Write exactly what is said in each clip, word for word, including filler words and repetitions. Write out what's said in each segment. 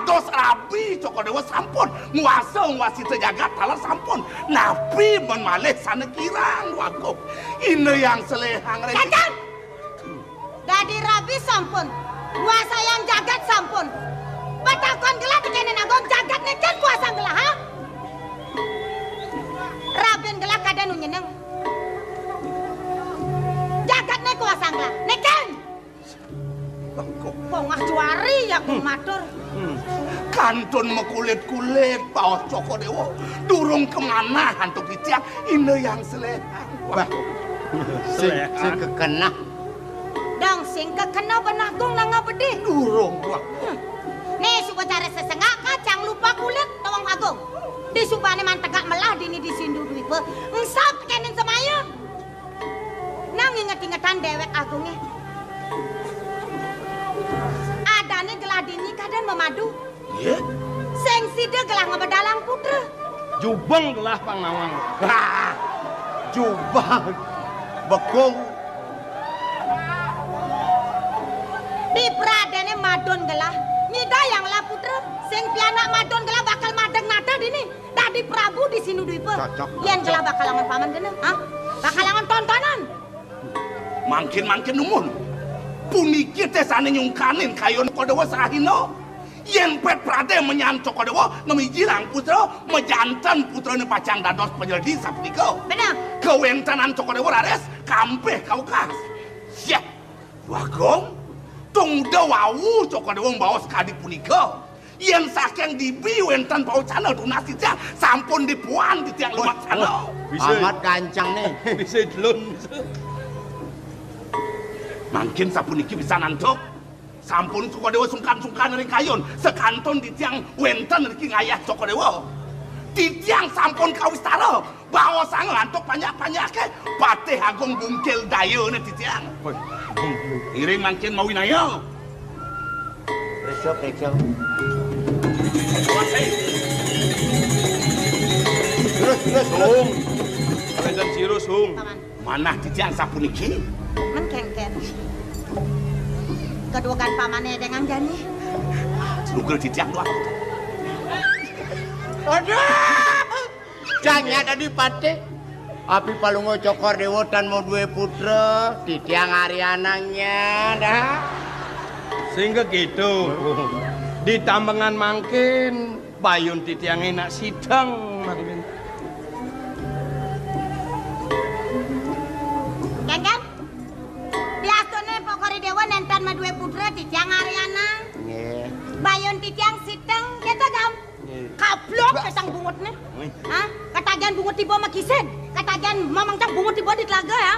Dos rabi Cokor Dewa sampun nguasa, nguasita jagat taler sampun. Napi men malih sane kirang, Dwagung? Ina Hyang Selehang ring. Cacang! Dadi rabi sampun, nguasayang jagat sampun. Patakon gelah tekenen Agung, jagat niki kuasang gelah, ha? Rabin gelah kada nu nyeneng. Jagat niki kuasang gelah. Neken! Bangkok. Bongah juari ya, hmm, matur. Hmm. Kantun makulit-kulit baos Cokor Dewa. Durung kamanah antuk titiang, Ina Hyang Selehang. Bah. Sing, sing kekenah. Dong sing kekenah ben Agung nang ngabedih. Durung, Bah. Hmm. Nih, suba cara sesengak kacang lupa kulit tawang Agung. Disubane mantegak melah dini di Sindu Dwipa. Engsap kenen semaya. Nang inget-ingetan dewek Agunge. Adane gelah dini kadan memadu. Iya. Sing sida gelah ngebedalang putra. Jubeng gelah pang nawang. Hah, jubeng. Bekung. Di pradene madun gelah. Nyidayang lah putra. Sing pianak madun gelah bakal madeg nata dini. Dadi Prabu di Sindu Dwipa. Cocok, yen cocok. Gelah bakal angon paman kene, ha? Bakal angon tontonan. Mangkin-mangkin numun. Puniki teh sane nyungkanin kayun Kodewa Sahina. Yen pet prade menyan Cokodewa ngemijilang putra, mejanten putrane pacang dados panyeledi sapunika. Bener. Kawentenan Cokodewa raris kampih kaukas. Syah, Bagong, tungda wau Cokodewa mbaos kadi punika. Yen saking dibi wenten pawecana tunas titiang, sampun dipuan titiang lumaksana. Wah, bisa. Amat gancang nih. Bisa jelun. Mangkin sapuniki pisan antuk. Sampun Sukadewa sungkan-sungkan ring kayun, sakantun titiang wenten riki ngayah Sukadewa. Titiang sampun kawistara, baosang antuk panjak-panjake, Patih Agung Bungkil Dayane titiang. Woi, Bungkil. Iring mangkin mawinaya. Preso, preso. Terus, terus, terus. Sung. Wenten sira, Sung. Paman. Manah titiang sapuniki. Men kengken. Keduwegan pamane dengan jani. Lugra titiang doang. Aduh! Janya dadi patih. Api Palungguh Cokor Dewa tan mau duwe putra, titiang arianangnya dah. Sehingga gitu. Di tambengan mangkin, bayun titiang enak sidang mangkin. Kengken? Diastune Pokori Dewa nenten maduwe putra titiang ariana. Nggih. Bayun titiang siteng, kita gam. Nggih. Kablok petang bungutne. Nggih. Hah? Katagihan bungut tiba makisid. Katagihan mamangcang bungut tiba di telaga ya.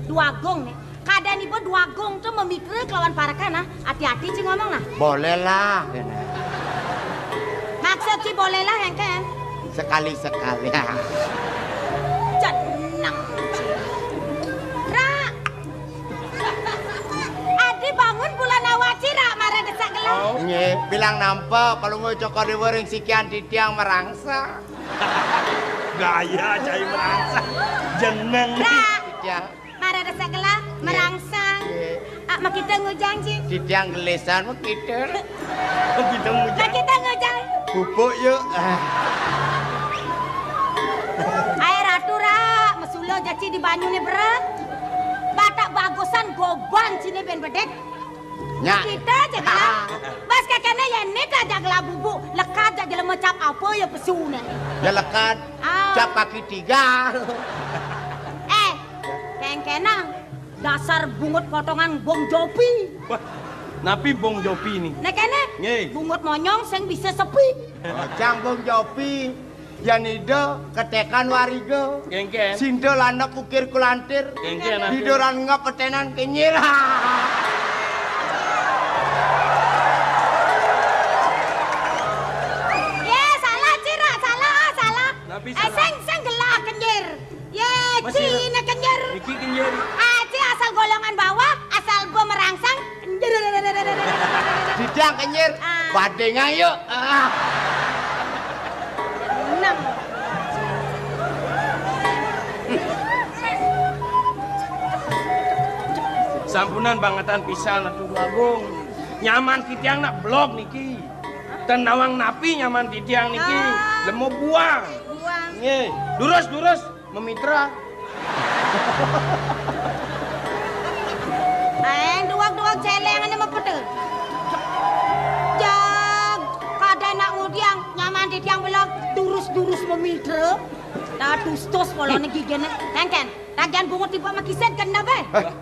Duagung nih. Kadang ibu Duagung tuh memikir kelawan parakan nah. Hati-hati sih ngomong nah. Boleh lah. Maksud sih boleh lah yang kan. Sekali-sekali. Jeneng. Ra. Adi bangun bulan awaci ra mara desak gelah. Oh. Nggih, bilang nampa Palungguh Cokor Dewa ring sikian titiang merangsang. Gaya cai merangsang. Jeneng. Ra. Titiang. Mara desak gelah, nggih, merangsang. Nggih. Ah, makita ngujang, Ci. Titiang gelisan makita. Makita ngujang. Makita ngujang. Pupuk yuk. Ah. Ae ratu ra, mesula jaci di banyune berat. Batak bagusan goban sine ben bedek. Nya. Kita aja gelah. Bas kakene yen nit aja gelah bubuk, lekat aja jelema cap apa ya pesune. Ya lekat. Ah. Cap kaki tiga. Eh, kengkenang. Dasar bungut potongan Bong Jopi. Wah, napi Bong Jopi ni? Nek kene, nggih, bungut monyong sing bisa sepi. Cang Bong Jopi, yan ida ketekan wariga. Kengken. Sinda landep ukir kulantir. Kengken, napi? Diduran ngep petenan kenyir. Ye, salah, Ci, ra, salah, ah, salah. Napi eh, salah? Sing, sing gelah kenyir. Ye, masih Cina kenyir. Niki kenyir. Aci asal golongan bawah, asal gua merangsang, kenyir. Didang kenyir, ah, badeng ayo. Ah. Enam. Sampunan bangetan pisan Ratu Agung. Nyaman titiang nak blog niki. Ten nawang napi nyaman titiang niki? Ah. Lemo buang. Buang. Nggih, durus, durus, memitra. Eh, duwag-duwag céléng ané mepet. Jag, kadén nak ngudiang, nyaman titiang belah, durus-durus memitra. Nah, tustus polone gigéné. Kénkén, ragian bungut tipe makisid kena bé. Hah?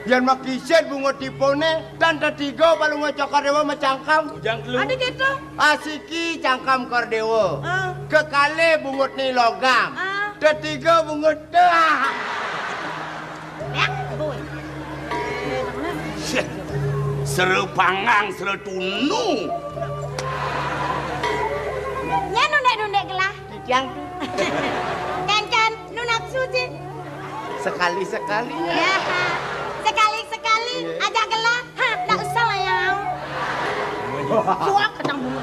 Yén makisid bungut tipene, tan tetiga Palungguh Cokor Déwa macangkem. Bujang telu. Ada gitu. Asiki cangkem Kor Déwa. Ah. Kekalih bungutné logam. Ah. Tetiga bungut téh. Bék, boy. Syeh, sera pangang, sera tunu. Nyén nundék-nundék gelah. Titiang. Kénkén, nu napsu, Ci. Sekali-sekali. Ya. Sekali-sekali, iya, ajak gelah. Ha, ndak usah lah ya. Suak kadang dulu.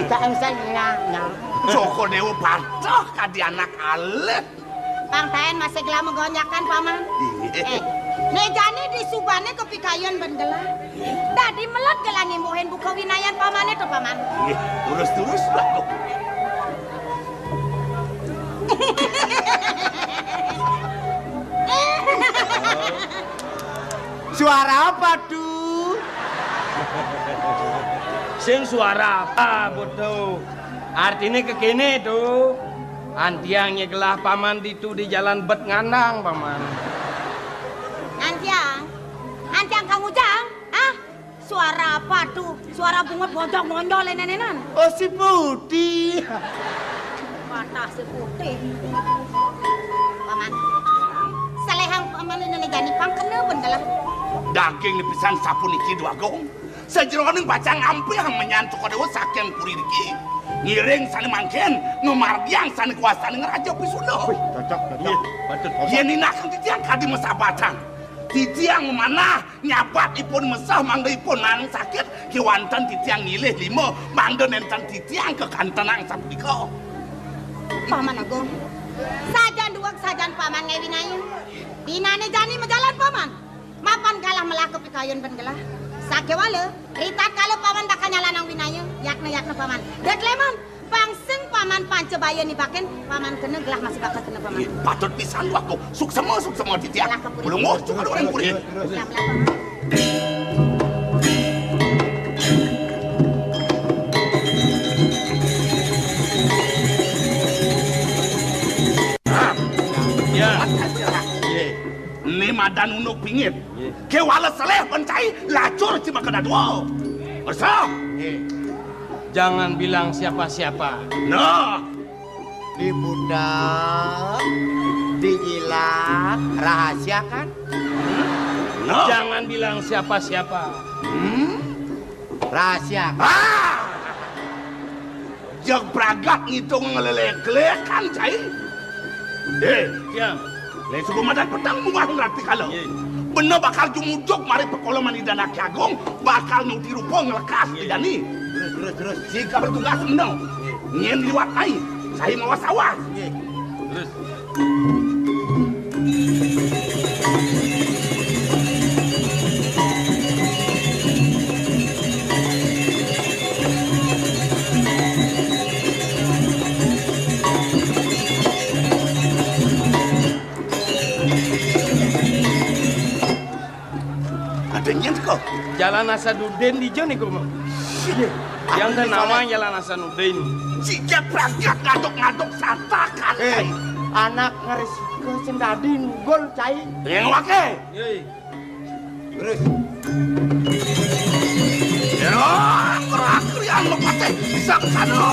Tak usah ya, ya. Cokor Déwa patuh kadi anak alit. Pang taén masih gelah magonjakan, Paman. Iya. Eh, né jani disubané kapikayun ben gelah. Dadi meled gelah ngimbuhin buka winayan pamané to, Paman. Nggih, terus-terus, Mbak. Suara apa tuh? Sing suara apa, Butuh? Artiné kekéné to. Antiang nyegelah Paman ditu di jalan Bet Ngandang, Paman. Antiang, antiang Kang Ujang, ah? Suara apa tuh? Suara bungut bojong monjol nenenan. Oh, si Putih. Patah si Putih. Paman. Salehang Paman ini jani pang kena ben gelah. Daging nipisan sapuniki, Dwagung. Sajeroning pacang ampih menyan Cokor Déwa saking puri niki. Ngiring sané mangkin, ngamargiang sané kuasaning Raja Pisuna. Wih, cocok, cocok. Iya, patut. Yén nindakang titiang kadi masabatan. Titiang manah nyabat ipun meseh mangda ipun nang sakit, kéwanten titiang ngilih lima mangda nénten titiang kakantenang sapunika. Paman Agung, sajan duweg sajan Paman ngawinaya. Dinané jani majalan Paman. Mapan galah melah kapikayun ben gelah. Sakéwala, ritatkala Paman bakal nyalanang winaya, yatna-yatna Paman. Dek leman, pang sing Paman panca baya nibakin, Paman kena gelah masih bakal kena Paman. Nggih, patut pisan, Dwagung. Suksema, suksema titiang. Gelah ka puri. Ulun muh, cukup orang puri. Gelah melah Paman. Ya. Nggih. Né madan unduk pingit. Nggih. Kéwala seleh ben cai lacur cimaka dadua. Persa. Nggih. Jangan bilang siapa-siapa. Nah. Dibudak, dijilat, rahasia kan? Nah. Jangan bilang siapa-siapa. Hmm? Rahasia. Ah! Jeg pragat ngitung ngelelek-lelekan, cai. Eh, ya. Lén suba madan peteng munggah ngratikala. Iya. Bena bakal jumujug mari pakoloman Ida Anak Agung, bakal nuti rupa nglekas Ida ni. Terus, terus, terus. Sing ka bertugas enda. Iya. Nyén liwat ai, cai mawas-awas. Iya. Terus. Ada nyén kok? Jalan Hasanuddin dija niku, Mak. Yang ternama Jalan Hasanuddin. Sijak berangkat ngaduk-ngaduk satakan, eh, cai. Anak ngeris ke sendadi nugul, cai. Yang wake. Yoi. Terus. Ya, terakhir yang mepatih saksana.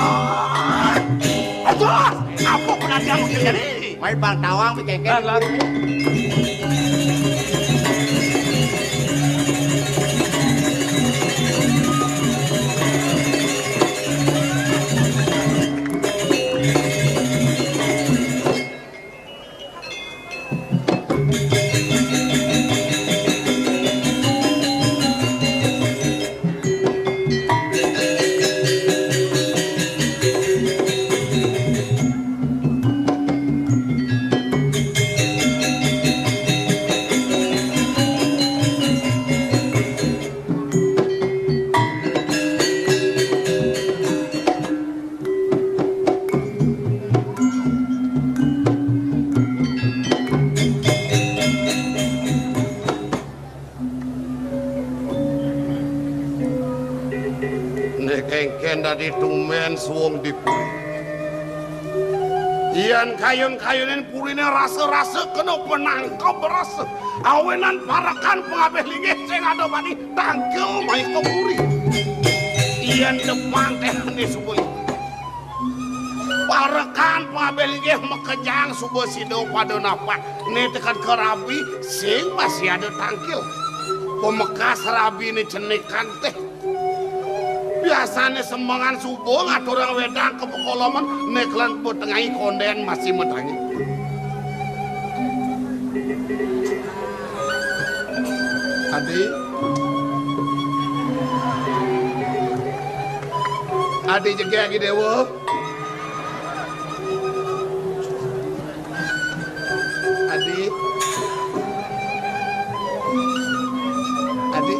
Aduh, apa penantian mungkin jadi? Mai pang tawang pikengken. Lan, lan. Né kéngkén dadi tumbén suung di puri. Yén kayun-kayunin puriné rasa-rasa kena penangkep rasa. Awinan parekan pangabih linggih sing ada bani tangkil mai ka puri. Yén depan téh ané suba. Parekan pangabih linggih makejang suba sida pada napak. Né teken ka rabi sing masih ada tangkil. Pamekas rabiné cenikan téh. Biasané sembengan suba ngaturang wédang ka pekoloman, né kelen petengai kondén masih matangi. Adi. Adi jegég, Déwa. Adi. Adi.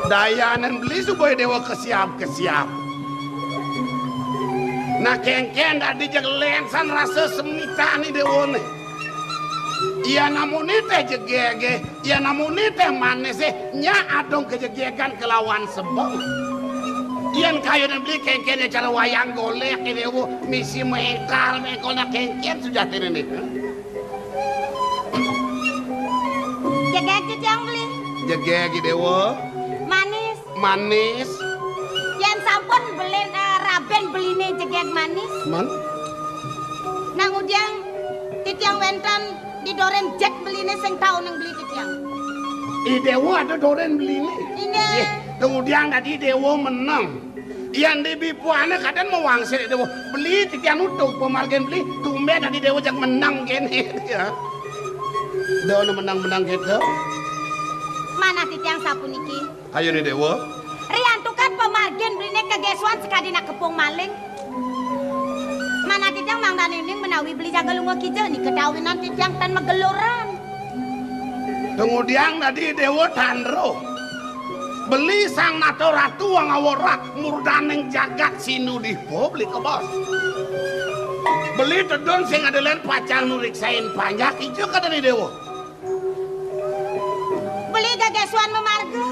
Dayanan beli suba Déwa kesiab-kesiab. Nah, kéngkén dadi jeg lénsan rasa semitané Déwané. Iya namuné téh jegégé. Yén amuné téh manisé, nya adung kajegégan kalawan sebeng. Yén kayunan beli kéngkén cara wayang golék, Déwa, misi méngkal, méngkol, nah, kéngkén sujatiné né. Jegég titiang beli. Jegég, Déwa. Manis. Manis. Yén sampun beli, eh, rabi beliné jegég manis. Man? Nah, ngudiang titiang wénten di dorén jeg beliné sing tau nang beli titiang. I Déwa ada dorén beliné. Inggih. Yéh, ngudiang dadi Déwa meneng. Yén di bipuané kadén mawangsil Déwa. Beli titiang nutug pamargin beli, tumbén dadi Déwa jeg meneng kéné. Ya. Déwa meneng-meneng kéto. Manah titiang sapuniki. Kayuné Déwa. Riantukan pamargin beliné kagésuan sakadi nak kepung maling. Manah titiang mangdané uning menawi beli jaga lunga kija nika kawinan titiang tan mageluran. Ngudiang dadi Déwa tandra. Beli Sang Nata Ratu ngawa rak murdaning jagat sindu dipa beli kebos. Beli tedun sing ada lén pacang nuriksain panjak ija kadéné Déwa. Beli gagésuan mamarga,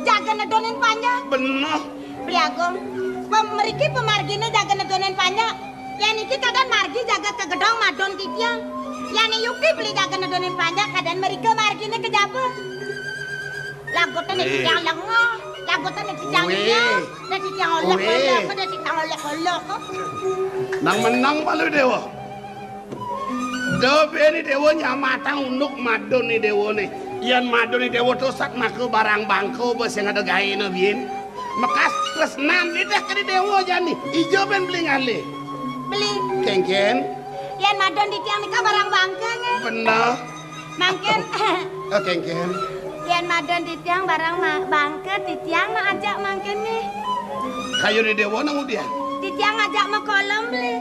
jaga nedunin panjak. Beneh. Beli Agung, pem-, mriki pamarginé jaga nedunin panjak. Yén iki kadén margi jaga ka gedong madun titiang. Yén yukti beli jaga nedunin panjak, kadén mrika marginé ka jaba. Laguté né titiang lenga, laguté né titiang liang, né titiang olok-olok, né titiang olok-olok. Nang meneng malu Déwa. Da bini Déwa nyamatang unduk madun ni Déwa né. Yén madun ni Déwa to sat maka barang bangka ba sing ada gaéna bin. Mekas tresnan lidah ka di Déwa jani. Ija bin beli ngalih. Beli. Kéngkén. Yén madun di tiang nika barang bangka né. Bener. Mangkin. Oh, kéngkén. Yén madun di tiang barang ma-, bangka, di tiang mah ajak mangkin né. Kayuné Déwa nang udian. Di tiang ajak makolom beli.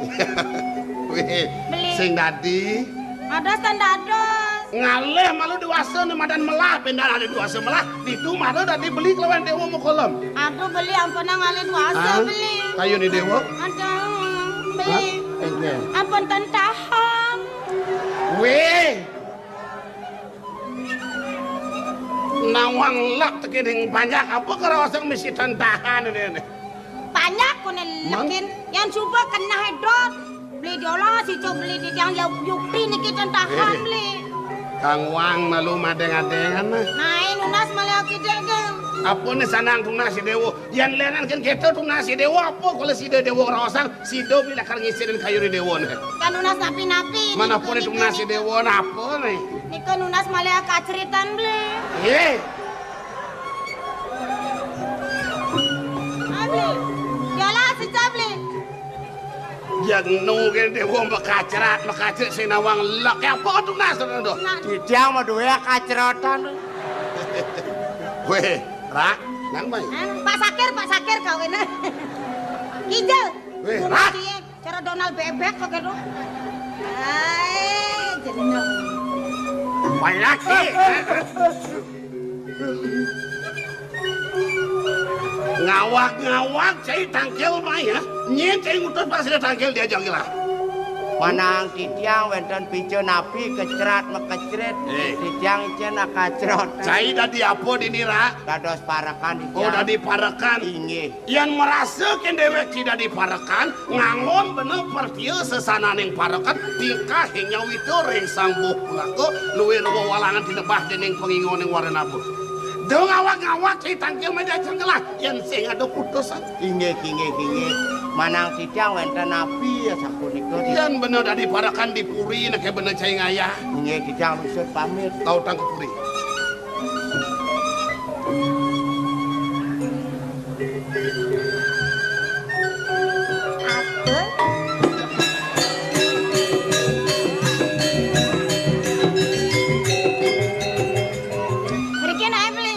Wéh, beli. Sing dadi. Ados tan dados. Ngalih malu dewasa né madan melah, bendan ada dewasa melah. Ditu malu dadi beli kelawan Déwa makolom. Aduh, beli ampun ngalih dewasa, beli. Kayuné Déwa. Aduh, beli. Hah? Ampun tan tahan. Wéh. Nawang lak tekening panjak apa karaosang misi tan tahan ini. Panjak koné lekin, yén suba keneh edot. Beli diolah si cok beli di tiang yuk-, yukti niki tan tahan, beli. Kang Wang malu madeng-adengan nah. Nah, nunas malih aki degeng. Apa né sanang tunas si Déwa? Yén lénan kén kéto tunas si Déwa apa kala sida Déwa ngraosang, sida beli lakar ngisinin kayuné Déwa né. Kan nunas napi-napi. Mana apa né tunas si Déwa napa né? Nika nunas malih kaceritan, beli. Eh. Ah, beli. Yolah si cok beli. Jang nu kén Déwa makacrat, makacrit sing nawang lak. Apa tunas to? Nah. Titiang mah duwé kacratan. Wéh, Rak, nang mai. Pak Sakir, Pak Sakir kawin. Kijel. Wéh, Rak. Cara Donald bebek kok gitu. Hai, jeneng. Banyak sih. Ngawag-ngawag cai tangkil mah ya. Nyén cai ngutus pas ada tangkil diajak gila. Manahang titiang wénten pica napi kecrat makecrit, eh, titiang icén akacrot. Cai dadi apa dini, Ra? Dados parekan titiang. Oh, dadi parekan. Inggih. Yén marasa kén déwék ci dadi parekan, nganggon bener pertia sesananing parekan, tingkah nyawita ring sang buh pulaka, luir wewalangan tinebah dening pangingoning waranaba. Da ngawag-ngawag ci tangkil meja cengkelah, yén sing ada putusan. Inggih, inggih, inggih. Manahang titiang wénten napi ya sapunika. Yén bener dadi parekan di puri, neké bener cai ngayah. Inggih, titiang lusut pamit. Lautang ka puri. Apa? Mriki naé, Beli.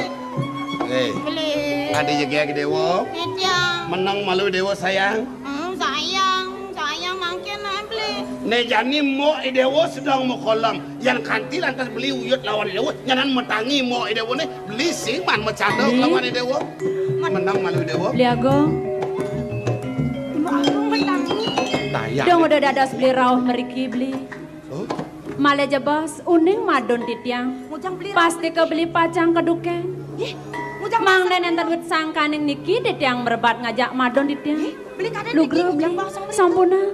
Eh, Beli. Adi jegég Déwa. Titiang. Meneng malu Déwa sayang. Hmm, sayang, sayang mangkin naé, Beli. Né jani mbok I Déwa sedeng makolem. Yan kanti lantas beli uyut lawan I Déwa, nyanan matangi mbok I Déwa né, beli sing maan macanda lawan I Déwa. Menang malu I Déwa. Beli Agung. Mbok Agung matangi. Dong udah dados beli rauh mriki, beli. Oh? Malih jebos, uning madun titiang. Pastika beli pacang keduken. Mangda nénten wit sangkaning niki titiang mrebat ngajak madun titiang. Lugruk, beli. Sampunang.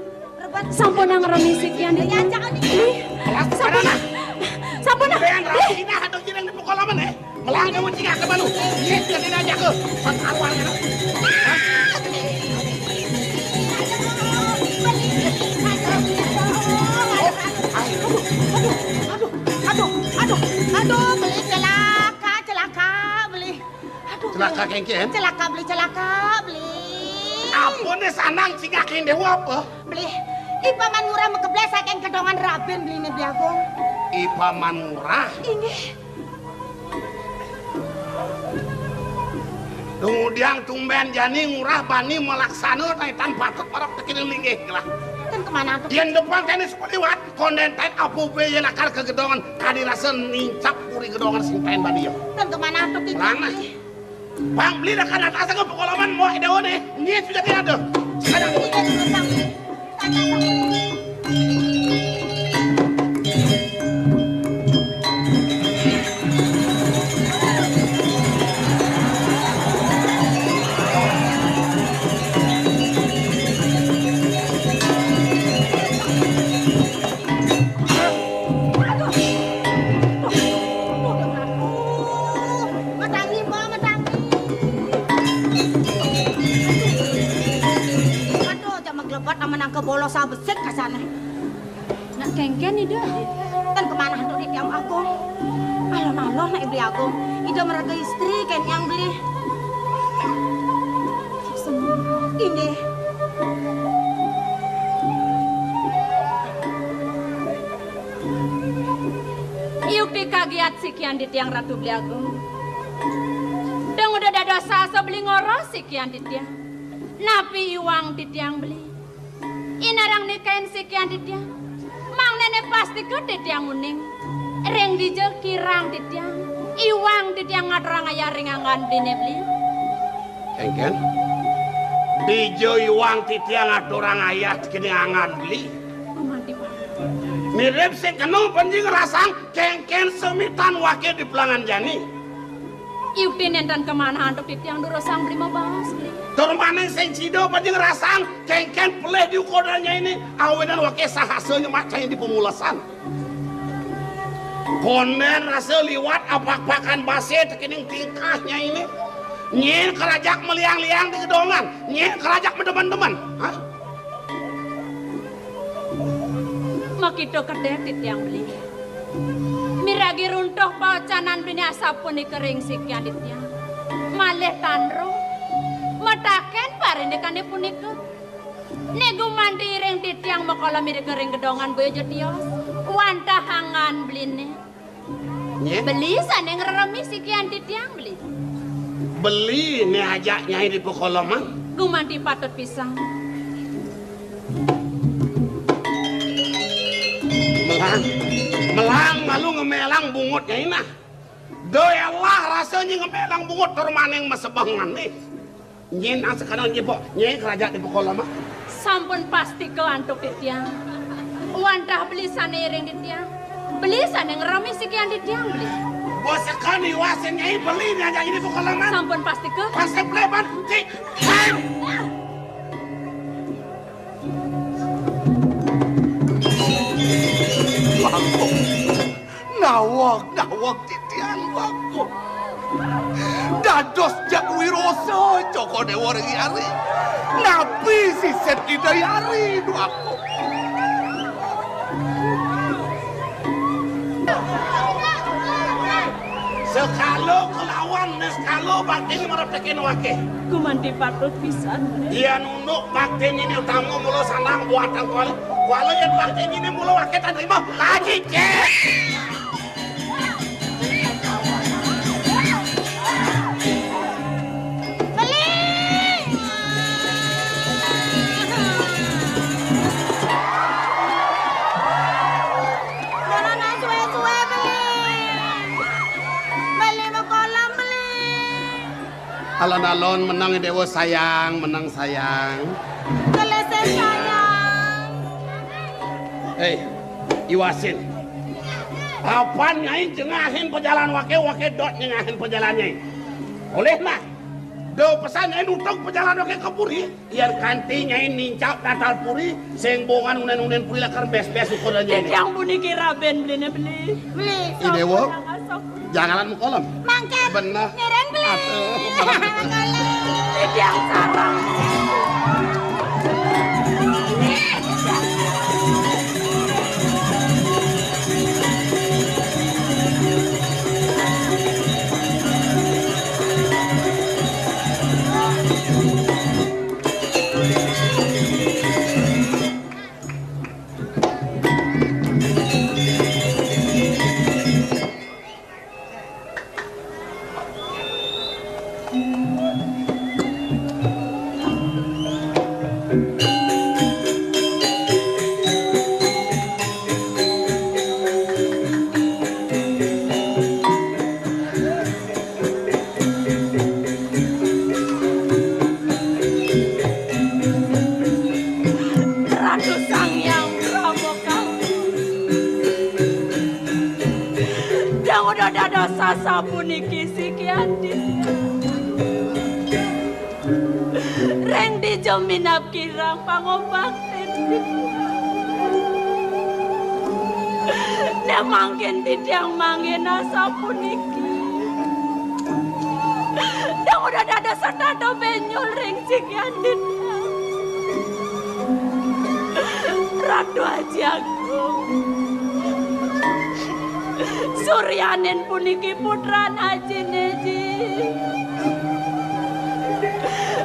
Sampunang ngremi sikian di. Ih, sampunang. Sampunang. Ih. Melah ada ujian di pukul laman, eh. Melah ada ujian ke balu. Iya, jadi aja ke. Pas awal ya. Aduh, aduh, aduh, aduh, aduh, beli celaka, celaka, beli. Aduh, celaka, beli. Kéngkén? Celaka, beli, celaka, beli. Apa né sanang cingak kéné apa? Beli, I Paman Ngurah makebleh saking gedongan rabin beliné, Beli Agung. I Paman Ngurah? Inggih. Dumudiang tumbén jani Ngurah bani malaksana tan patut marep tekining linggih gelah. Ten kemana tuh? Yén depan tenis kuliwat, kondén tain apa bé yén lakar ka gedongan, kadi rasa nincap puri gedongan sing tain bani ya. Ten kemana tuh, Ki? Mana? Bang, beli dah kan atas ke pukul laman mau ada one. Ini sudah tidak ada. Sekarang. Aduh. Aduh. Aduh, aduh. Matangi, Mbok, matangi. Aduh, aja maglebet sama nangka bolos sabesit kasane. Nak kéngkén, Ida? Ten kemana antuk di tiang agung? Alon-alon nak Beli Agung. Ida maraga istri kén yang beli. Inggih. Yukti kagiat sikian titiang Ratu Beli Agung. Dong udah dados asa beli ngoros sikian titiang. Napi iwang titiang beli? Inarang nikain sikian titiang. Mangdané pastika titiang uning. Ring dija kirang titiang. Iwang titiang ngaturang ayah ring anggan beliné beli. Kéngkén? Dija iwang titiang aturang ayah tekining anggan beli. Mirip sing kena panjing rasang kéngkén semitan wake di pelangan jani. Yukti nénten kemana antuk titiang durusang beli mabaos beli. Tur maning sing sida panjing rasang kéngkén pelih di ukodannya ini awinan wake sahasa nyemak cai di pemulasan. Kondén rasa liwat apak-apakan base tekining tingkahnya ini. Nyén kerajak meliang-liang di gedongan, nyén kerajak medemen-demen. Hah? Makita kedék titiang beli. Miragi runtuh paocanan beliné asapunika ring sikian titiang. Malih tan roh. Mataken parindikané punika. Né gumanti ring titiang makala mirika ring gedongan boya ja tios. Wantah anggan beliné. Nyén? Beli sané ngreremi sikian titiang beli. Beli né ajak nyai di pukul laman. Gumanti patut pisan. Melang, melang malu ngemelang bungut nyai nah. Doyalah rasa nyi ngemelang bungut tur maning masebengan nih. Nyén asekana nyebok, nyén kerajaan di pukul lama. Sampun pastika antuk titiang. Wantah beli sané iring titiang. Beli sané ngremi sikian titiang, beli. Bos sekali wasin nyai beli ngajak ini bukan laman. Sampun pasti ke? Pasti pleban. Cik. Wah, kok. Nawang, nawang titiang, Wangko. Dados jak wirosa Joko Dewa ring Yari. Napi sisit Ida Yari, Wangko. Sekala kelawan niskala bakti marep tekén waké. Gumanti patut pisan. Yén unduk bakti nini utama mula sanang buatan kuala. Kuala yén bakti nini mula waké tan trima. Lagi, cék. Beli! Dolanan suwé-suwé, Beli. Beli makolam, Beli. Alon-alon menang Déwa sayang, menang sayang. Gelis sayang. Héi, iwasin. Apan nyai jengahin pajalan waké, waké dot jengahin pajalan nyai. Olih nah. Do pesan nyai nutug pajalan waké ka puri. Yén kanti nyai nincap tatal puri, sing bongan unen-unen puri lakar bes-bes ukuran nyai. Titiang puniki rabin Beliné, Beli. Beli. I Déwa. Janganan makolam. Mangkin. Bener. Ngiring, Beli. Aduh. Titiang sareng. Ratu Sang Hyang Brahma Kali. Dang udah dados sasapuniki sikian titiang. Ring dija minab kirang pangobaktin titiang. Nah mangkin titiang manggihin asapuniki. Dang udah dados setata benyul ring sikian titiang. Ratu Aji Agung. Suryanin puniki putran ajiné, Ji.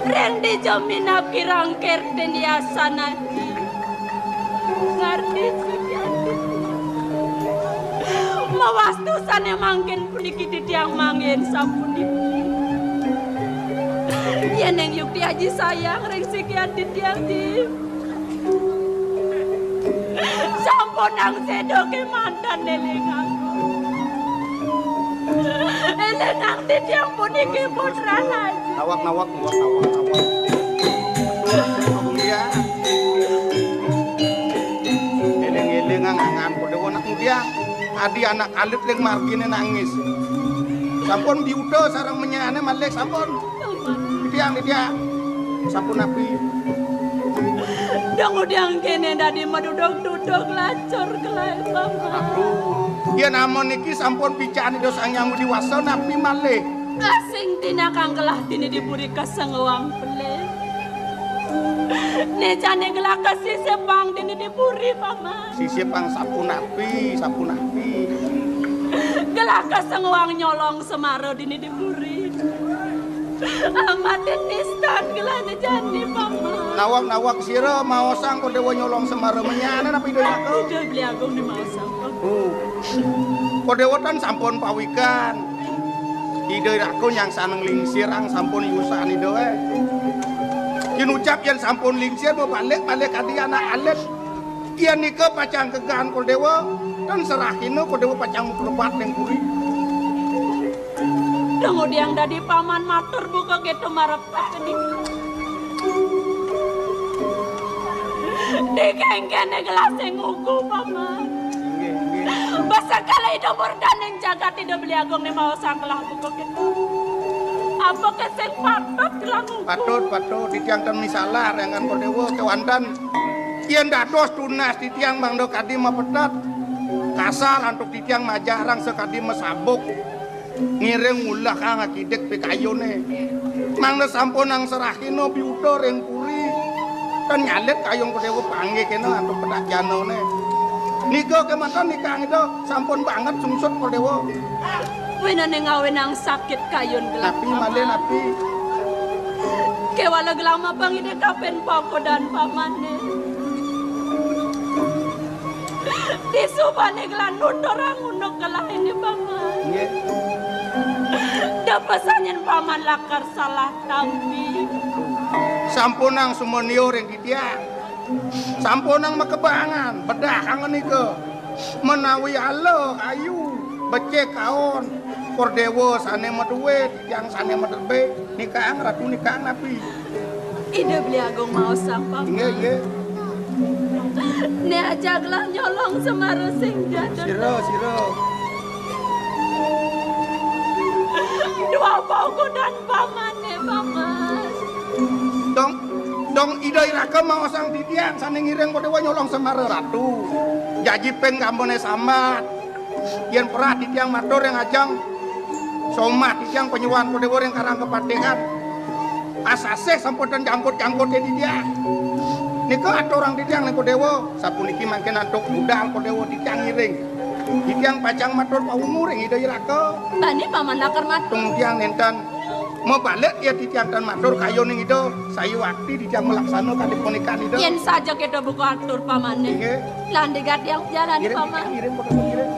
Ring dija minab kirang kertin yasan, Aji. Ngardi sikian. Mawastu sané mangkin puniki titiang manggihin sapuniki. Yéning yukti Aji sayang ring sikian titiang, Ji. Sampunang séda kémanten élingang. Élingang titiang puniki putran Aji. Nawak, nawak, nawak, nawak, nawak. Nawak, ya. Éling-élingang angan Kodewa nak mudiang. Adi anak alit ling marginé nangis. Sampun biuda sareng menyané malih sampun. Titiang, titiang. Sampun napi? Dong udiang kéné dadi maduduk-duduk lacur kelai, Paman. Aduh, yén amun niki sampun pican Ida Sang Hyang Widi Wasa, napi malih? Asing tinakang kelah dini di puri kasengewang pelih. Né jani gelah kasisipang dini di puri, Paman. Sisipang sapunapi, sapunapi. Gelah kasengewang nyolong semara dini di puri. Amatin nistan gelah né jani, Paman. Nawak-nawak sira maosang Kodewa nyolong semara menyané napi Ida Hyang Agung? Ida Beli Agung né maosang, Paman. Oh. Kodewa tan sampun pawikan. Ida Hyang Agung nyang saneng lingsirang sampun yusan Ida, eh. Kinucap yén sampun lingsir, bebalik-balik adi anak alit. Yén nika pacang kegan Kodewa, tan serahina Kodewa pacang muklebat ning puri. Dong udiang dadi Paman matur buka kéto marep kenika. Di kéngkéné gelah sing ngugu, Paman. Inggih, inggih. Basa kalih Ida Murdaning jagat Ida Beli Agung né maosang gelah buka kéto. Apa ké sing patut gelah ngugu? Patut, patut. Titiang tan misalah réngan Kordéwa kéwanten. Yén dados tunas titiang mangda kadi mapetet. Kasar antuk titiang majarang sakadi masabuk. Ngiring ulah kang akidik pikayuné. Mangda sampunang serahina biuta ring puri. Tan nyalit kayun Kordéwa panggih kéné antuk pedak janané. Nika kémanten nika ngida sampun banget sungsut Kordéwa. Wénané ngawinang sakit kayun gelah. Napi malih napi? Kéwala gelah mapang ida kapin pakodan pamané. Disubané gelah nuturang unduk gelah ini, Paman. Nggih. Dapesan yén Paman lakar salah tampi. Sampunang sumaniya ring titiang. Sampunang makebangan, bedah kang nika. Menawi ala ayu, becik kaon, Kordéwa sané madué, titiang sané madebé. Nikaang Ratu, nikaang napi? Ida Beli Agung maosang, Paman. Inggih, inggih. Né ajak lah nyolong semara sing jadon. Sira, sira. Dua pakodan pamané, Paman. Dong, dong Ida Iraka maosang titiang sané ngiring Kordéwa nyolong semara Ratu. Jaji ping gambané sambat. Yén perah titiang matur ring ajeng somah titiang panyuwun Kordéwa ring Karang Kepatihan. Asasih sampun ten jangkut-jangkuté titiang. Nika aturang titiang ring Kordéwa, sapuniki mangkin antuk budal Kordéwa titiang ngiring. Titiang pacang matur pawungu ring Ida Iraka. Bani Paman lakar matur. Tung tiang nénten mabalik ya titiang tan matur kayuning Ida, sayuwakti titiang malaksana kadi punika Ida. Yén saja kita buka atur pamané. Inggih. Lan digat yang jalan ngiring, Paman. Ngiring, ngiring, ngiring.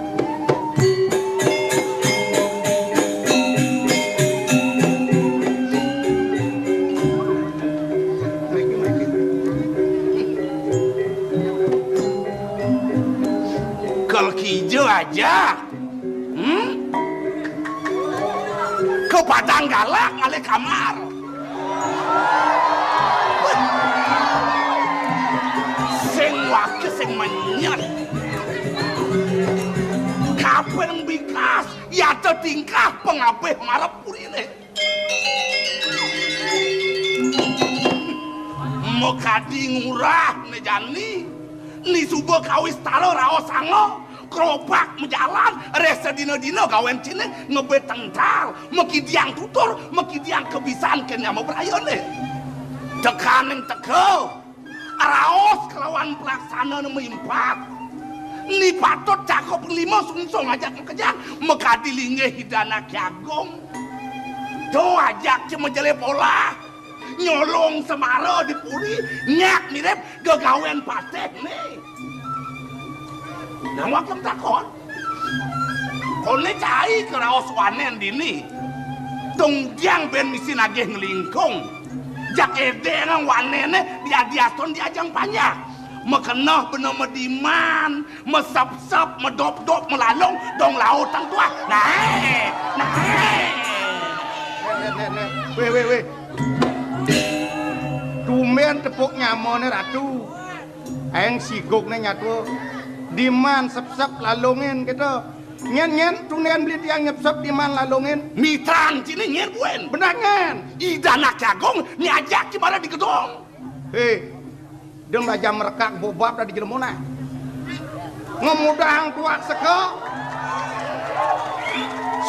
Mriki, mriki. Kal kija aja. Hmm? Ka Padang Galak ngalih kamar. Sing wake sing menyet. Kaping bikas, yata tingkah pangabih marep puriné. Makadi ngurah né jani. Ni suba kawistara raos sanga, krobak majalan, reh sadina-dina gawen ciné ngebé tengtal, makidiang tutur, makidiang kebisan kén nyama brayané. Tekaning teka, raos kelawan pelaksana mimpat. Ni patut cakep lima sungsung ajak makejang, makadi linggih Ida Anaké Agung. To ajak cé majelé polah. Nyolong semara di puri, nyak mirip gegawen patih né. Nang wakem takon. Koné cai keraos wanén dini. Tung jang ben misi nagih nglingkung. Jak édéng wanéné diadiaston di ajang panjak. Makeneh bena madiman, masepsep, madopdop, malalung, dong laut tang tuah. Nah, nah. Né, né, né. Wéh, wéh, wéh. Tumbén tepuk nyamané Ratu. Aéng sigugné nyatua. Diman sepsep lalungin kéto. Nyén, nyén, tundén beli tiang nyepsep diman lalungin. Mitran ciné nyén buin. Benah nyén. Ida Anaké Agung nyajak ci mara di gedong. Hé, dong bajang merekak bobab dah di jelema nah. Ngemudang tuak seka.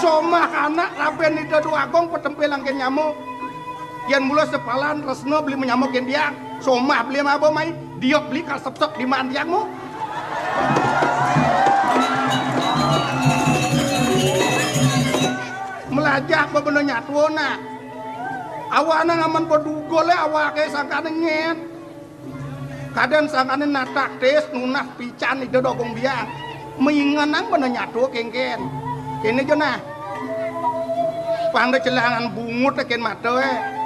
Somah anak rabin Ida Dwagung patempilang kén nyama. Yén mula sepalan tresna beli manyama kén tiang. Somah beli maba mai, diuk beli kal sepsep diman tiang mu. Melajah bebena nyatua nak. Awana ngamen bedugul ya awaké sangkané nyén. Kadén sangkané natak tis nunah pican Ida Dwagung Biang. Maingenang bena nyatua kéngkén. Kéné ja nah. Pang da celangan bungut kén mataé.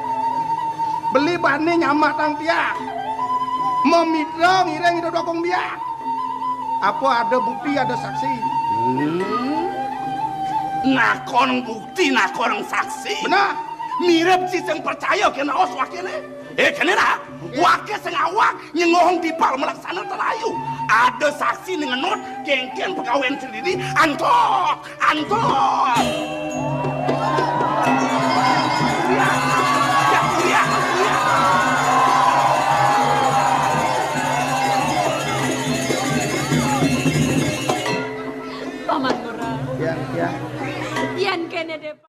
Beli bani nyamah tang tiang. Mamitra ngiring Ida Dwagung Biang. Apa ada bukti, ada saksi? Hmm. Nakon bukti, nakon saksi. Benah. Mirip ci sing percaya kén raos wakéné. Eh, kéné dah. Waké sing awak nyengohong timpal malaksana terayu. Ada saksi né ngenut, kénkén pegawén sendiri, antot, antot. Paman Ngurah. Ya, ya. Yan kéné deh.